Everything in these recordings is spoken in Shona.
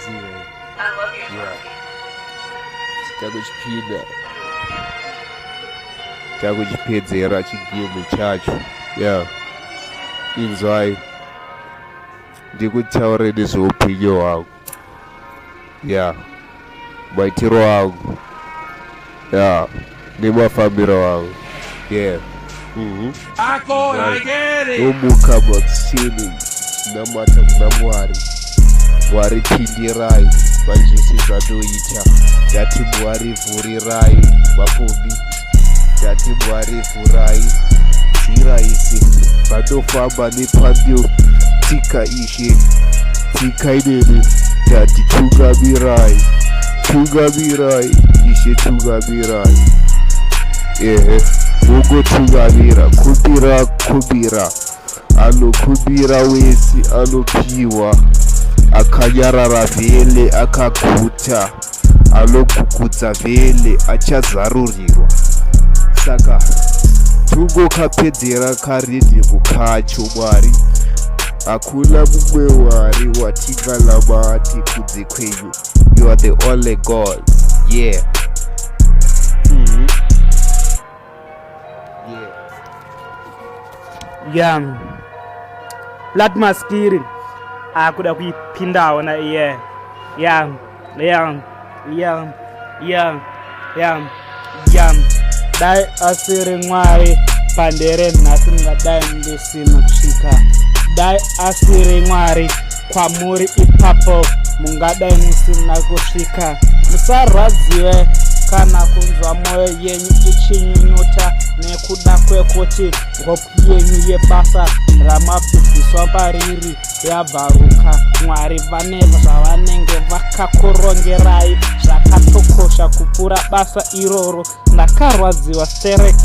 Unoziva. Yeah. Takuchipinda. Takuchipedzera chigame chacho. Yeah. Inzwai. Ndikutaure nezveupenyu hwangu. Yeah. Maitiro angu. Yeah. Nemafambiro angu. Yeah. Ndomuka makuseni namata kuna Mwari. Mwari pindirai panzvese zvandoita. Ndati Mwari vhurirai mapombi. Ndati Mwari vhurai nzira ise pandofamba nepandotsika Ishe. Tsikai neni ndati tungamirai. Tungamirai Ishe tungamirai. Ehe mungotungamira kumbira kumbira anokumbira wese anopiwa akanyarara vhele akaguta anogugudza vhele achazarurirwa saka tungokapedzera karidhimu kacho Mwari hakuna mumwe Mwari watinganamati kunze kwenyu. You are the only God. Yeah. Yeah. Yeah. Plat Maskiri akuda kuipindawo na iye. Yeah. Yeah. Yeah. Yeah. Yeah. Yeah. Dai asiri Mwari pandere nhasi ndingadai ndisina kusvika. Dai asiri Mwari kwamuri ipapo mungadai musina kusvika. Musarwadziwe kana kunzwa mwoyo yenyu ichinyunyuta nekuda kwekuti hope yenyu yebasa ramabviswa pariri yabvaruka. Mwari vane zvavanenge vakakurongerai zvakatokosha kupfuura basa iroro. Ndakarwadziwa sterek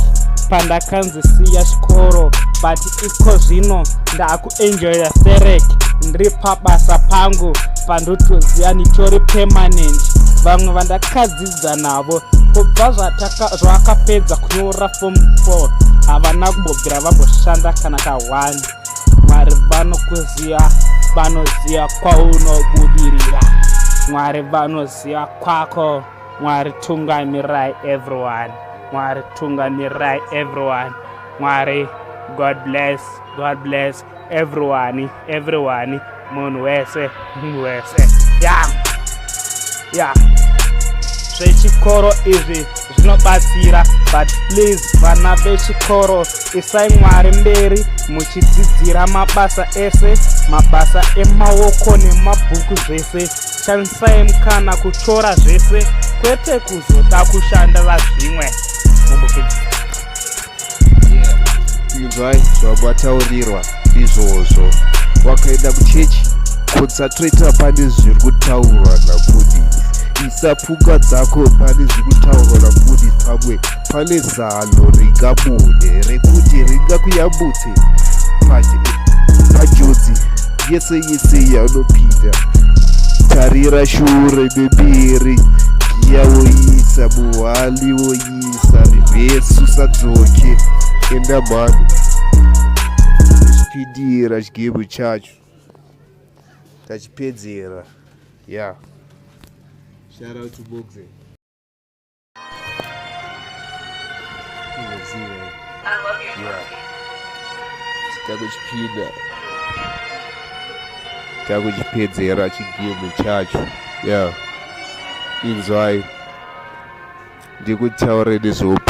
pandakanzi siya chikoro, but iko zvino ndakuenjoya sterek ndiri pabasa pangu pandotoziva nditori permanent. Vamwe vandakadzidza navo kubva zvavakapedza kunyora form 4 havana kumbobvira vamboshanda kana ka1. Mwari vanokuziva, vanoziva kwaunobudirira. Mwari vanoziva kwako. Mwari tungamirai everyone. Mwari tungamirai everyone. Mwari God bless, God bless everyone, everyone. Munhu wese, munhu wese. Yeah. Yeah. Zvechikoro izvi zvinobatsira, but please vana vechikoro isai Mwari mberi muchidzidzira mabasa ese, mabasa emaoko nemabhuku zvese. Shandisai mukana kutora zvese, kwete kuzoda kushandira zvimwe. Mumbopedza. Inzwai zvamataurirwa izvozvo. Wakaenda kuchechi, concentrate pane zviri kutaurwa namufundisi. Isa pfungwa dzako pane zviri kutaurwa namufundisi. Pamwe pane zano ringabude rekuti ringakuyambutse panjodzi yese yese yaunopinda. Tarira shure nemberi, giya woisa muhali, woisa reverse, usadzoke. Enda mhani, chipindira chigame chacho tachipedzera. Yeah, shout out to Boxe. Unoziva. Yeah. Takuchipinda takuchipedzera chigame chacho. Yeah. Inzwai ndikutaure nezveupenyu.